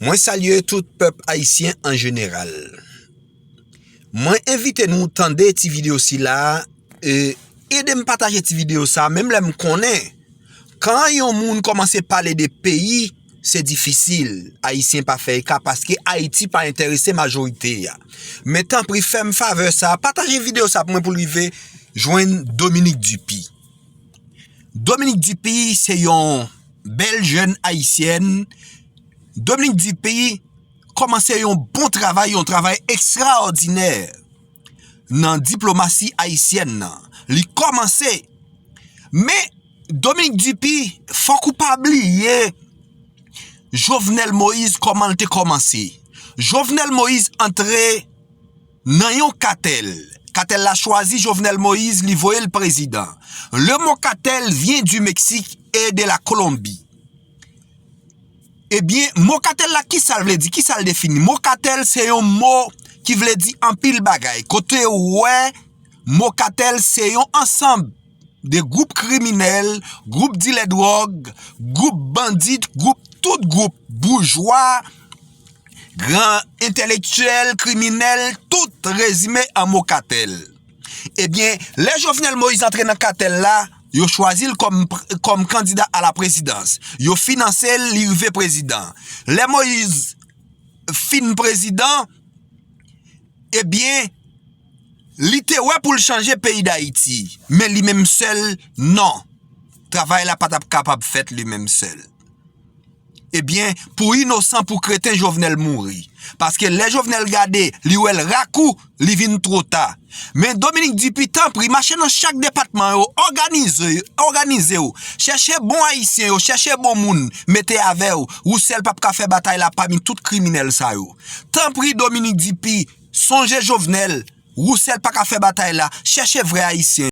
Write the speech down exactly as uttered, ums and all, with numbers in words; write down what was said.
Mwen salye tout pèp ayisyen an jeneral. Mwen envite nou tande ti videyo sila, e ede m pataje ti videyo sa, menm lè m konnen, kan yon moun kòmanse pale de peyi, se difisil, Ayisyen pa fè eka paske Ayiti pa enterese majorite a. Men tanpri, fè m favè sa, pataje videyo sa pou mwen pou l rive jwenn Dominique Duppy. Dominique Duppy se yon bèl jèn ayisyèn. Dominique Duppy kòmanse yon bon travay, yon travay ekstraòdinè nan diplomasi ayisyèn nan. Li kòmanse. Men Dominique Duppy, fòk ou pa bliye Jovenel Moïse kòman l te kòmanse. Jovenel Moïse antre nan yon katèl. Katèl la chwazi Jovenel Moïse, li voye l prezidan. Le mot cartel vient du Mexique et de la Colombie. Ebyen, mo katèl la, kisa l vle di? Kisa l defini? Mo katèl se yon mo ki vle di anpil bagay. Kote w wè mo katèl se yon ansanm de gwoup kriminèl, gwoup dilè dwòg, gwoup bandit, gwoup, tout gwoup boujwa, gran entèlektyèl, kriminèl, tout rezime an mo katèl. Ebyen, lè Jovenel Moïse antre nan katèl la, yo chwazi l kòm, kòm kandida a la prezidans. Yo finanse l, li rive prezidan. Lè Moïse fin prezidan, ebyen, li te wè pou l chanje peyi Dayiti. Men li menm sèl, non. Travay la pa t ap kapab fèt li menm sèl. Ebyen, pou inosan, pou kreten, Jovenel mouri. Paske lè Jovenel gade, li wè l rakou, li vin two ta. Men Dominique Duppy, tanpri, mache nan chak depatman yo, òganize, òganize w, chèche bon ayisyen yo, chèche bon moun, mete avè w. Roussel p ap ka fè batay la pami tout kriminèl sa yo. Tanpri, Dominique Duppy, sonje Jovenel, Roussel pa ka fè batay la, chèche vrè ayisyen.